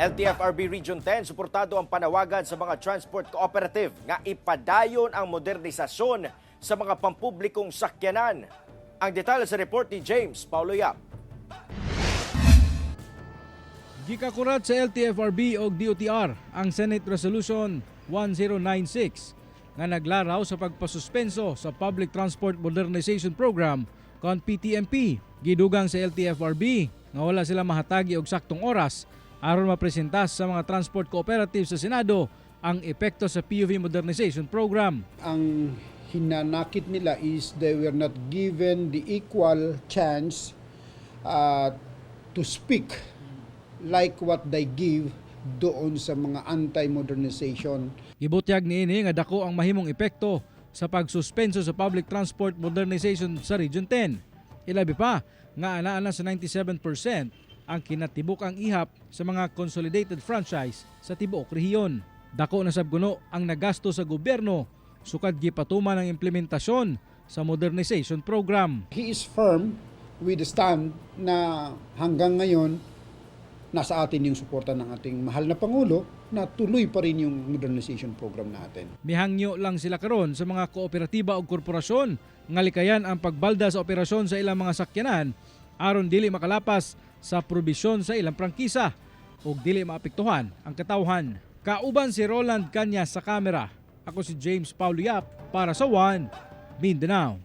LTFRB Region 10, suportado ang panawagan sa mga transport cooperative nga ipadayon ang modernisasyon sa mga pampublikong sakyanan. Ang detalye sa report ni James Paulo Yap. Gikakurat sa LTFRB og DOTR ang Senate Resolution 1096 nga naglaraw sa pagpasuspenso sa Public Transport Modernization Program kon PTMP. Gidugang sa LTFRB nga wala sila mahatagi og saktong oras aron mapresenta sa mga transport cooperative sa Senado ang epekto sa PUV Modernization Program. Ang hinanakit nila is they were not given the equal chance to speak like what they give doon sa mga anti-modernization. Gibutyag niini nga dako ang mahimong epekto sa pagsuspenso sa public transport modernization sa Region 10. Ilabi pa nga anaa na sa 97% ang kinatibuk-ang ihap sa mga consolidated franchise sa tibuok rehiyon. Dako na sab kuno ang nagasto sa gobyerno sukad gipatuman ang implementasyon sa modernization program. He is firm with the stand na hanggang ngayon nasa atin yung suporta ng ating mahal na Pangulo na tuloy pa rin yung modernization program natin. Mihangyo lang sila karon sa mga kooperatiba o korporasyon nga likayan ang pagbalda sa operasyon sa ilang mga sakyanan aron dili makalapas sa probisyon sa ilang prangkisa ug dili maapektuhan ang katawhan. Kauban si Roland Kanya sa kamera. Ako si James Paulo Yap para sa One Mindanao.